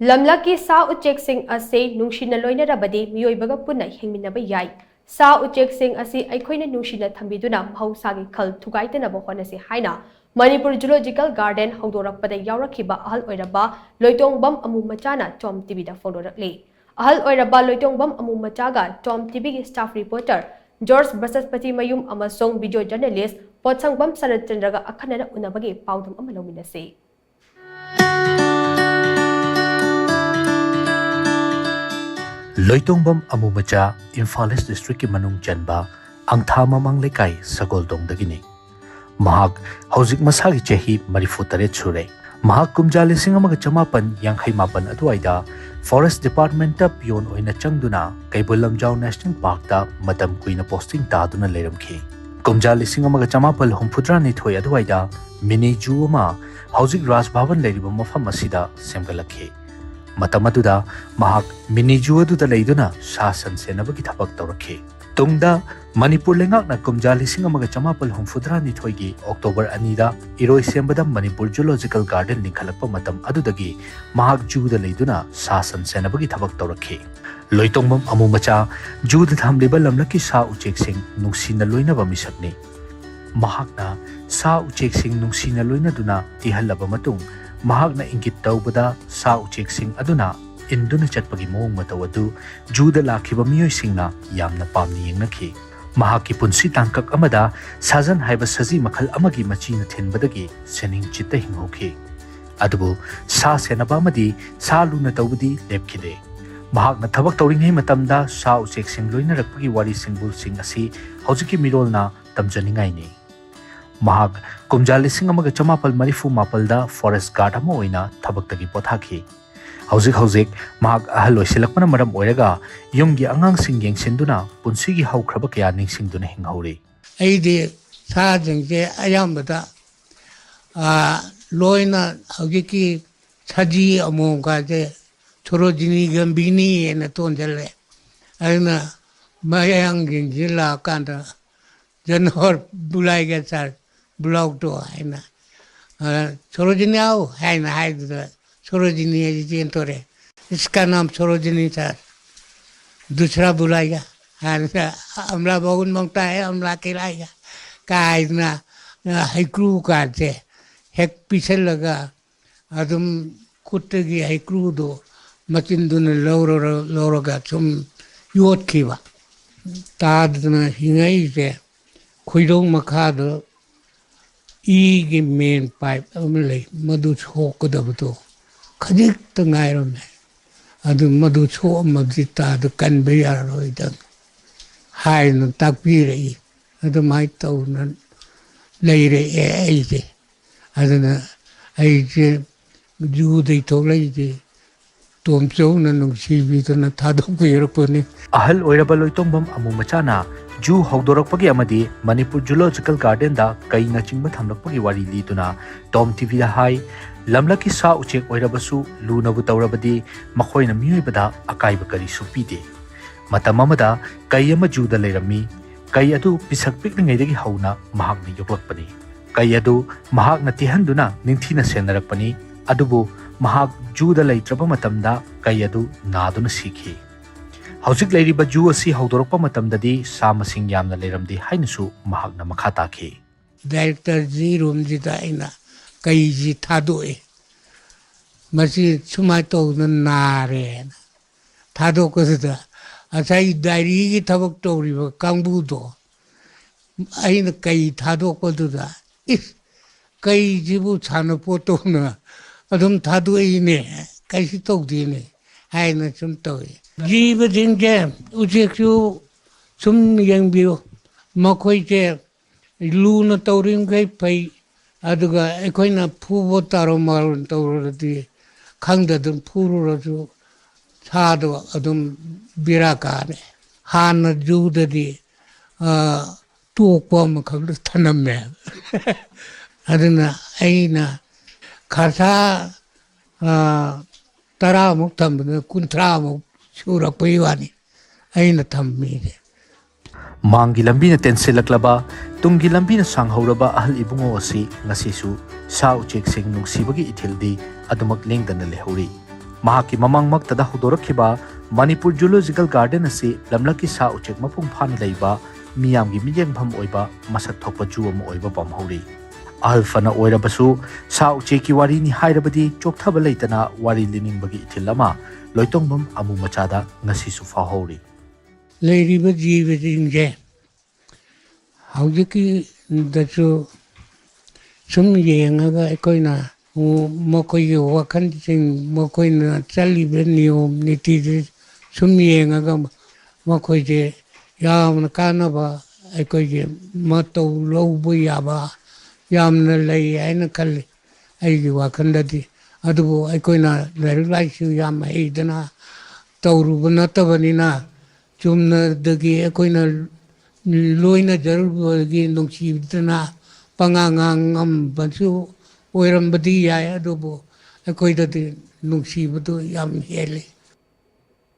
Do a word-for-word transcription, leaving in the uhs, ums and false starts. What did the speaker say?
ꯂꯝꯂꯛꯀꯤ ꯁꯥ ꯎꯆꯦꯛꯁꯤꯡ ꯑꯁꯤ ꯅꯨꯡꯁꯤꯅ ꯂꯣꯏꯅꯔꯕꯗꯤ ꯃꯤꯑꯣꯏꯕꯒ ꯄꯨꯟꯅ ꯍꯤꯡꯃꯤꯟꯅꯕ ꯌꯥꯏ꯫ ꯁꯥ ꯎꯆꯦꯛꯁꯤꯡ ꯑꯁꯤ ꯑꯩꯈꯣꯏꯅ ꯅꯨꯡꯁꯤꯅ ꯊꯝꯕꯤꯗꯨꯅ ꯃꯍꯧꯁꯥꯒꯤ ꯈꯜ ꯊꯨꯒꯥꯏꯗꯅꯕ ꯍꯣꯠꯅꯁꯤ ꯍꯥꯏꯅ ꯃꯅꯤꯄꯨꯔ ꯖꯨꯂꯣꯖꯤꯀꯦꯜ ꯒꯥꯔꯗꯦꯟ ꯍꯧꯗꯣꯔꯛꯄꯗ ꯌꯥꯎꯔꯛꯈꯤꯕ ꯑꯍꯜ ꯑꯣꯏꯔꯕ ꯂꯣꯏꯇꯣꯡꯕꯝ ꯑꯃꯨ ꯃꯆꯥꯅ ꯇꯣꯝ ꯇꯤꯚꯤꯗ ꯐꯣꯡꯗꯣꯔꯛꯂꯤ꯫ ꯑꯍꯜ ꯑꯣꯏꯔꯕ ꯂꯣꯏꯇꯣꯡꯕꯝ ꯑꯃꯨ ꯃꯆꯥꯒ ꯇꯣꯝ ꯇꯤꯚꯤꯒꯤ ꯁ꯭ꯇꯥꯐ ꯔꯤꯄꯣꯔꯇꯔ ꯖꯣꯔꯖ ꯕ꯭ꯔꯁꯁꯄꯇꯤ ꯃꯌꯨꯝ ꯑꯃꯁꯨꯡ ꯚꯤꯗꯤꯑꯣ ꯖꯔꯅꯦꯂꯤꯁ ꯄꯣꯠꯁꯪꯕꯝ ꯁꯔꯠꯆꯟꯗ꯭ꯔꯒ ꯑꯈꯟꯅꯅ ꯎꯅꯕꯒꯤ ꯄꯥꯎꯗꯝ ꯑꯃ ꯂꯧꯃꯤꯟꯅꯁꯤ꯫ ꯂꯣꯏꯇꯣꯡꯕꯝ ꯑꯃꯨ ꯃꯆꯥ ꯏꯝꯐꯥꯜ ꯏꯁ ꯗꯤꯁꯇ꯭ꯔꯤꯛꯀꯤ ꯃꯅꯨꯡ ꯆꯟꯕ ꯑꯪꯊꯥ ꯃꯃꯥꯡ ꯂꯩꯀꯥꯏ ꯁꯒꯣꯜꯗꯣꯡꯗꯒꯤꯅꯤ꯫ ꯃꯍꯥꯛ ꯍꯧꯖꯤꯛ ꯃꯁꯥꯒꯤ ꯆꯍꯤ ꯃꯔꯤꯐꯨ ꯇꯔꯦꯠ ꯁꯨꯔꯦ꯫ ꯃꯍꯥꯛ ꯀꯨꯝꯖꯥ ꯂꯤꯁꯤꯡ ꯑꯃꯒ ꯆꯃꯥꯄꯟ ꯌꯥꯡꯈꯩ ꯃꯥꯄꯟ ꯑꯗꯨꯋꯥꯏꯗ ꯐꯣꯔꯦꯁ ꯗꯤꯄꯥꯔꯠꯃꯦꯟꯇ ꯄꯤꯌꯣꯟ ꯑꯣꯏꯅ ꯆꯪꯗꯨꯅ ꯀꯩꯕꯨꯜ ꯂꯝꯖꯥꯎ ꯅꯦꯁꯅꯦꯜ ꯄꯥꯔꯛꯇ ꯃꯇꯝ ꯀꯨꯏꯅ ꯄꯣꯁꯇꯤꯡ ꯇꯥꯗꯨꯅ ꯂꯩꯔꯝꯈꯤ꯫ ꯀꯨꯝꯖꯥ ꯂꯤꯁꯤꯡ ꯑꯃꯒ ꯆꯃꯥꯄꯜ ꯍꯨꯝꯐꯨꯇꯔꯥ ꯅꯤꯊꯣꯏ ꯑꯗꯨꯋꯥꯏꯗ ꯃꯤꯅꯤ ꯖꯨ ꯑꯃ ꯍꯧꯖꯤꯛ ꯔꯥꯖ ꯚꯕꯟ ꯂꯩꯔꯤꯕ ꯃꯐꯝ ꯑꯁꯤꯗ ꯁꯦꯝꯒꯠꯂꯛꯈꯤ꯫ ꯃꯇꯝ ꯑꯗꯨꯗ ꯃꯍꯥꯛ ꯃꯤꯅꯤ ꯖꯨ ꯑꯗꯨꯗ ꯂꯩꯗꯨꯅ ꯁꯥ ꯁꯟ ꯁꯦꯟꯅꯕꯒꯤ ꯊꯕꯛ ꯇꯧꯔꯛꯈꯤ꯫ ꯇꯨꯡꯗ ꯃꯅꯤꯄꯨꯔ ꯂꯩꯉꯥꯛꯅ ꯀꯨꯝꯖꯥ ꯂꯤꯁꯤꯡ ꯑꯃꯒ ꯆꯃꯥꯄꯜ ꯍꯨꯝꯐꯨꯇꯔꯥ ꯅꯤꯊꯣꯏꯒꯤ ꯑꯣꯛꯇꯣꯕꯔ ꯑꯅꯤꯗ ꯏꯔꯣꯏꯁꯦꯝꯕꯗ ꯃꯅꯤꯄꯨꯔ ꯖꯨꯂꯣꯖꯤꯀꯦꯜ ꯒꯥꯔꯗꯦꯟ ꯂꯤꯡꯈꯠꯂꯛꯄ ꯃꯇꯝ ꯑꯗꯨꯗꯒꯤ ꯃꯍꯥꯛ ꯖꯨꯗ ꯂꯩꯗꯨꯅ ꯁꯥ ꯁꯟ ꯁꯦꯟꯅꯕꯒꯤ ꯊꯕꯛ ꯇꯧꯔꯛꯈꯤ꯫ ꯂꯣꯏꯇꯣꯡꯕꯝ ꯑꯃꯨ ꯃꯆꯥ ꯖꯨꯗ ꯊꯝꯂꯤꯕ ꯂꯝꯂꯛꯀꯤ ꯁꯥ ꯎꯆꯦꯛꯁꯤꯡ ꯅꯨꯡꯁꯤꯅ ꯂꯣꯏꯅꯕ ꯃꯤꯁꯛꯅꯤ꯫ ꯃꯍꯥꯛꯅ ꯁꯥ ꯎꯆꯦꯛꯁꯤꯡ ꯅꯨꯡꯁꯤꯅ ꯂꯣꯏꯅꯗꯨꯅ ꯇꯤꯍꯜꯂꯕ ꯃꯇꯨꯡ, ꯃꯍꯥꯛꯅ ꯏꯪꯒꯤꯠ ꯇꯧꯕꯗ ꯁꯥ ꯎꯆꯦꯛꯁꯤꯡ ꯑꯗꯨꯅ ꯏꯟꯗꯨꯅ ꯆꯠꯄꯒꯤ ꯃꯑꯣꯡ ꯃꯇꯧ ꯑꯗꯨ ꯖꯨꯗ ꯂꯥꯛꯈꯤꯕ ꯃꯤꯑꯣꯏꯁꯤꯡꯅ ꯌꯥꯝꯅ ꯄꯥꯝꯅ ꯌꯦꯡꯅꯈꯤ꯫ ꯃꯍꯥꯛꯀꯤ ꯄꯨꯟꯁꯤ ꯇꯥꯡꯀꯛ ꯑꯃꯗ ꯁꯥꯖꯟ ꯍꯥꯏꯕ ꯁꯖꯤ ꯃꯈꯜ ꯑꯃꯒꯤ ꯃꯆꯤꯅ ꯊꯤꯟꯕꯗꯒꯤ ꯁꯦꯅꯤꯡ ꯆꯤꯠꯇ ꯍꯤꯡꯍꯧꯈꯤ꯫ ꯑꯗꯨꯕꯨ ꯁꯥ ꯁꯦꯟꯅꯕ ꯑꯃꯗꯤ ꯁꯥ ꯂꯨꯅ ꯇꯧꯕꯗꯤ ꯂꯦꯞꯈꯤꯗꯦ꯫ ꯃꯍꯥꯛꯅ ꯊꯕꯛ ꯇꯧꯔꯤꯉꯩ ꯃꯇꯝꯗ ꯁꯥ ꯎꯆꯦꯛꯁꯤꯡ ꯂꯣꯏꯅꯔꯛꯄꯒꯤ ꯋꯥꯔꯤ ꯁꯤꯡꯕꯨꯜꯁꯤꯡ ꯑꯁꯤ ꯍꯧꯖꯤꯛꯀꯤ ꯃꯤꯔꯣꯜꯅ ꯇꯝꯖꯅꯤꯡꯉꯥꯏꯅꯤ꯫ ꯃꯍꯥꯛ ꯀꯨꯝꯖꯥ ꯂꯤꯁꯤꯡ ꯑꯃꯒ ꯆꯃꯥꯄꯜ ꯃꯔꯤꯐꯨ ꯃꯥꯄꯜꯗ ꯐꯣꯔꯦꯁ ꯒꯥꯔꯗ ꯑꯃ ꯑꯣꯏꯅ ꯊꯕꯛꯇꯒꯤ ꯄꯣꯊꯥꯈꯤ꯫ ꯍꯧꯖꯤꯛ ꯍꯧꯖꯤꯛ ꯃꯍꯥꯛ ꯑꯍꯜ ꯑꯣꯏꯁꯤꯜꯂꯛꯄꯅ ꯃꯔꯝ ꯑꯣꯏꯔꯒ ꯌꯨꯝꯒꯤ ꯑꯉꯥꯡꯁꯤꯡ ꯌꯦꯡꯁꯤꯟꯗꯨꯅ ꯄꯨꯟꯁꯤꯒꯤ ꯍꯧꯈ꯭ꯔꯕ ꯀꯌꯥ ꯅꯤꯡꯁꯤꯡꯗꯨꯅ ꯍꯤꯡꯍꯧꯔꯤ꯫ ꯑꯩꯗꯤ ꯁꯥꯁꯤꯡꯁꯦ ꯑꯌꯥꯝꯕꯗ, ꯑꯥ, ꯂꯣꯏꯅ ꯍꯧꯖꯤꯛꯀꯤ ꯁꯖꯤ ꯑꯃꯣꯝ ꯀꯥꯁꯦ ꯁꯣꯔꯣꯖꯤꯅꯤ ꯒꯝꯚꯤꯅꯤ ꯍꯥꯏꯅ ꯊꯣꯟꯖꯜꯂꯦ꯫ ꯑꯗꯨꯅ ꯃꯌꯥꯡꯁꯤꯡꯁꯤ ꯂꯥꯛꯑꯀꯥꯟꯗ "ꯖꯅꯋꯥꯔ ꯕꯨꯂꯥꯏꯒ ꯁꯥꯔ ꯕꯨꯂꯥꯎꯇꯣ" ꯍꯥꯏꯅ, ꯑ, "ꯁꯣꯔꯣꯖꯤꯅꯤ ꯑꯥꯎ" ꯍꯥꯏꯅ ꯍꯥꯏꯗꯨꯗ ꯁꯣꯔꯣꯖꯤꯅꯤ ꯍꯥꯏꯁꯦ ꯆꯦꯟꯊꯣꯔꯛꯑꯦ꯫ "इसका नाम सरोजिनी था, दूसरा बुलाएगा, ꯍꯥꯏꯅ ꯑꯝꯂꯥ ꯕꯥꯒꯨꯟ ꯃꯪ ꯇꯥꯏ, ꯑꯝꯂꯥ ꯀꯤꯂꯥꯏꯒ" ꯀꯥꯏꯗꯅ, ꯍꯩꯀ꯭ꯔꯨ ꯀꯥꯁꯦ ꯍꯦꯛ ꯄꯤꯁꯜꯂꯒ ꯑꯗꯨꯝ ꯈꯨꯠꯇꯒꯤ ꯍꯩꯀ꯭ꯔꯨꯗꯣ ꯃꯆꯤꯟꯗꯨꯅ ꯂꯧꯔ-, ꯂꯧꯔꯒ ꯁꯨꯝ ꯌꯣꯠꯈꯤꯕ꯫ ꯇꯥꯗꯅ ꯍꯤꯡꯉꯛꯏꯁꯦ ꯈꯣꯏꯗꯧ ꯃꯈꯥꯗ ꯏꯒꯤ ꯃꯦꯟ ꯄꯥꯏꯞ ꯑꯃ ꯂꯩ, ꯃꯗꯨ ꯁꯣꯛꯀꯗꯕꯗꯣ ꯈꯖꯤꯛꯇ ꯉꯥꯏꯔꯝꯃꯦ꯫ ꯑꯗꯨ ꯃꯗꯨ ꯁꯣꯛꯑꯝꯃꯕꯗꯤ ꯇꯥꯗ ꯀꯟꯕ ꯌꯥꯔꯔꯣꯏꯗ ꯍꯥꯏꯅ ꯇꯥꯛꯄꯤꯔꯛꯏ꯫ ꯑꯗꯨꯃꯥꯏꯅ ꯇꯧꯅ ꯂꯩꯔꯛꯑꯦ ꯑꯩꯁꯦ꯫ ꯑꯗꯨꯅ ꯑꯩꯁꯦ ꯖꯨꯗꯩ ꯊꯣꯛꯂꯛꯏꯁꯦ ꯇꯣꯝꯆꯧꯅ ꯅꯨꯡꯁꯤꯕꯤꯗꯨꯅ ꯊꯥꯗꯣꯛꯄꯤꯔꯛꯄꯅꯤ꯫ ꯑꯍꯜ ꯑꯣꯏꯔꯕ ꯂꯣꯏꯇꯣꯡꯕꯝ ꯑꯃꯨ ꯃꯆꯥꯅ ꯖꯨ ꯍꯧꯗꯣꯔꯛꯄꯒꯤ ꯑꯃꯗꯤ ꯃꯅꯤꯄꯨꯔ ꯖꯨꯂꯣꯖꯤꯀꯦꯜ ꯒꯥꯔꯗꯦꯟꯗ ꯀꯩꯅꯆꯤꯡꯕ ꯊꯝꯂꯛꯄꯒꯤ ꯋꯥꯔꯤ ꯂꯤꯗꯨꯅ ꯇꯣꯝ ꯇꯤꯚꯤꯗ ꯍꯥꯏ, ꯂꯝꯂꯛꯀꯤ ꯁꯥ ꯎꯆꯦꯛ ꯑꯣꯏꯔꯕꯁꯨ ꯂꯨꯅꯕꯨ ꯇꯧꯔꯕꯗꯤ ꯃꯈꯣꯏꯅ ꯃꯤꯑꯣꯏꯕꯗ ꯑꯀꯥꯏꯕ ꯀꯔꯤꯁꯨ ꯄꯤꯗꯦ꯫ ꯃꯇꯝ ꯑꯃꯗ ꯀꯩ ꯑꯃ ꯖꯨꯗ ꯂꯩꯔꯝꯃꯤ꯫ ꯀꯩ ꯑꯗꯨ ꯄꯤꯁꯛ ꯄꯤꯛꯂꯤꯉꯩꯗꯒꯤ ꯍꯧꯅ ꯃꯍꯥꯛꯅ ꯌꯣꯛꯂꯛꯄꯅꯤ꯫ ꯀꯩ ꯑꯗꯨ ꯃꯍꯥꯛꯅ ꯇꯤꯍꯟꯗꯨꯅ ꯅꯤꯡꯊꯤꯅ ꯁꯦꯟꯅꯔꯛꯄꯅꯤ꯫ ꯑꯗꯨꯕꯨ ꯃꯍꯥꯛ ꯖꯨꯗ ꯂꯩꯇ꯭ꯔꯕ ꯃꯇꯝꯗ ꯀꯩ ꯑꯗꯨ ꯅꯥꯗꯨꯅ ꯁꯤꯈꯤ꯫ ꯍꯧꯖꯤꯛ ꯂꯩꯔꯤꯕ ꯖꯨ ꯑꯁꯤ ꯍꯧꯗꯣꯔꯛꯄ ꯃꯇꯝꯗꯗꯤ ꯁꯥ ꯃꯁꯤꯡ ꯌꯥꯝꯅ ꯂꯩꯔꯝꯗꯦ ꯍꯥꯏꯅꯁꯨ ꯃꯍꯥꯛꯅ ꯃꯈꯥ ꯇꯥꯈꯤ꯫ ꯗꯥꯏꯔꯦꯛꯇꯔ ꯖꯤ ꯔꯨꯝꯁꯤꯗ ꯑꯩꯅ ꯀꯩꯁꯤ ꯊꯥꯗꯣꯛꯑꯦ꯫ "ꯃꯁꯤ ꯁꯨꯃꯥꯏꯅ ꯇꯧꯗꯅ ꯅꯥꯔꯦꯅ" ꯊꯥꯗꯣꯛꯄꯗꯨꯗ ꯉꯁꯥꯏ ꯗꯥꯏꯔꯤꯒꯤ ꯊꯕꯛ ꯇꯧꯔꯤꯕ ꯀꯥꯡꯕꯨꯗꯣ ꯑꯩꯅ ꯀꯩ ꯊꯥꯗꯣꯛꯄꯗꯨꯗ, "ꯏꯁ, ꯀꯩꯁꯤꯕꯨ ꯁꯥꯟꯅꯄꯣꯠꯇꯧꯅ ꯑꯗꯨꯝ ꯊꯥꯗꯣꯛꯏꯅꯦ, ꯀꯩꯁꯨ ꯇꯧꯗꯦꯅꯦ" ꯍꯥꯏꯅ ꯁꯨꯝ ꯇꯧꯏ꯫ ꯖꯤꯕꯁꯤꯡꯁꯦ, ꯎꯆꯦꯛꯁꯨ ꯁꯨꯝ ꯌꯦꯡꯕꯤꯌꯨ, ꯃꯈꯣꯏꯁꯦ ꯂꯨꯅ ꯇꯧꯔꯤꯃꯈꯩ ꯐꯩ꯫ ꯑꯗꯨꯒ ꯑꯩꯈꯣꯏꯅ ꯐꯨꯕ ꯇꯥꯔꯣ ꯃꯥꯔꯣ ꯇꯧꯔꯨꯔꯗꯤ, ꯈꯪꯗꯗꯅ ꯐꯨꯔꯨꯔꯁꯨ ꯁꯥꯗꯣ ꯑꯗꯨꯝ ꯕꯦꯔꯥ ꯀꯥꯔꯦ꯫ ꯍꯥꯟꯅ ꯖꯨꯗꯗꯤ, ꯑ, ꯇꯣꯛꯄ ꯑꯃꯈꯛ ꯊꯅꯝꯃꯦ꯫ ꯑꯗꯨꯅ ꯑꯩꯅ ꯈꯔꯁꯥ, ꯑ, ꯇꯔꯥꯃꯨꯛ ꯊꯝꯕꯗꯨꯅ ꯀꯨꯟꯊ꯭ꯔꯥꯃꯨꯛ ꯁꯨꯔꯛꯄꯒꯤ ꯋꯥꯅꯤ ꯑꯩꯅ ꯊꯝꯃꯤꯁꯦ꯫ ꯃꯥꯡꯒꯤ ꯂꯝꯕꯤꯅ ꯇꯦꯟꯁꯤꯜꯂꯛꯂꯕ, ꯇꯨꯡꯒꯤ ꯂꯝꯕꯤꯅ ꯁꯥꯡꯍꯧꯔꯕ ꯑꯍꯜ ꯏꯕꯨꯡꯉꯣ ꯑꯁꯤ ꯉꯁꯤꯁꯨ ꯁꯥ ꯎꯆꯦꯛꯁꯤꯡ ꯅꯨꯡꯁꯤꯕꯒꯤ ꯏꯊꯤꯜꯗꯤ ꯑꯗꯨꯃꯛ ꯂꯦꯡꯗꯅ ꯂꯩꯍꯧꯔꯤ꯫ ꯃꯍꯥꯛꯀꯤ ꯃꯃꯥꯡꯃꯛꯇꯗ ꯍꯧꯗꯣꯔꯛꯈꯤꯕ ꯃꯅꯤꯄꯨꯔ ꯖꯨꯂꯣꯖꯤꯀꯦꯜ ꯒꯥꯔꯗꯦꯟ ꯑꯁꯤ ꯂꯝꯂꯛꯀꯤ ꯁꯥ ꯎꯆꯦꯛ ꯃꯄꯨꯡ ꯐꯥꯅ ꯂꯩꯕ, ꯃꯤꯌꯥꯝꯒꯤ ꯃꯤꯠꯌꯦꯡꯐꯝ ꯑꯣꯏꯕ ꯃꯁꯛ ꯊꯣꯛꯄ ꯖꯨ ꯑꯃ ꯑꯣꯏꯕ ꯄꯥꯝꯍꯧꯔꯤ꯫ ꯑꯍꯜ ꯐꯅ ꯑꯣꯏꯔꯕꯁꯨ ꯁꯥ ꯎꯆꯦꯛꯀꯤ ꯋꯥꯔꯤꯅꯤ ꯍꯥꯏꯔꯕꯗꯤ ꯆꯣꯛꯊꯕ ꯂꯩꯇꯅ ꯋꯥꯔꯤ ꯂꯤꯅꯤꯡꯕꯒꯤ ꯏꯊꯤꯜ ꯑꯃ ꯂꯣꯏꯇꯣꯡꯕꯝ ꯑꯃꯨ ꯃꯆꯥꯗ ꯉꯁꯤꯁꯨ ꯐꯥꯎꯍꯧꯔꯤ꯫ ꯂꯩꯔꯤꯕ ꯖꯤꯕꯁꯤꯡꯁꯦ ꯍꯧꯖꯤꯛꯀꯤꯗꯁꯨ ꯁꯨꯝ ꯌꯦꯡꯉꯒ ꯑꯩꯈꯣꯏꯅ ꯃꯈꯣꯏꯒꯤ ꯋꯥꯈꯜꯁꯤꯡ, ꯃꯈꯣꯏꯅ ꯆꯠꯂꯤꯕ ꯅꯤꯌꯣꯝ ꯅꯤꯇꯤꯁꯤ ꯁꯨꯝ ꯌꯦꯡꯉꯒ ꯃꯈꯣꯏꯁꯦ ꯌꯥꯝꯅ ꯀꯥꯟꯅꯕ, ꯑꯩꯈꯣꯏꯒꯤ ꯃꯇꯧ ꯂꯧꯕ ꯌꯥꯕ ꯌꯥꯝꯅ ꯂꯩ ꯍꯥꯏꯅ ꯈꯜꯂꯤ ꯑꯩꯒꯤ ꯋꯥꯈꯜꯗꯗꯤ꯫ ꯑꯗꯨꯕꯨ ꯑꯩꯈꯣꯏꯅ ꯂꯥꯏꯔꯤꯛ ꯂꯥꯏꯁꯨ ꯌꯥꯝ ꯍꯩꯗꯅ ꯇꯧꯔꯨꯕ ꯅꯠꯇꯕꯅꯤꯅ, ꯆꯨꯝꯅꯗꯒꯤ ꯑꯩꯈꯣꯏꯅ ꯂꯣꯏꯅꯖꯔꯨꯕꯒꯤ ꯅꯨꯡꯁꯤꯗꯅ ꯄꯉꯥꯡ ꯉꯥꯡꯉꯝꯕꯁꯨ ꯑꯣꯏꯔꯝꯕꯗꯤ ꯌꯥꯏ, ꯑꯗꯨꯕꯨ ꯑꯩꯈꯣꯏꯗꯗꯤ ꯅꯨꯡꯁꯤꯕꯗꯨ ꯌꯥꯝ ꯍꯦꯜꯂꯤ꯫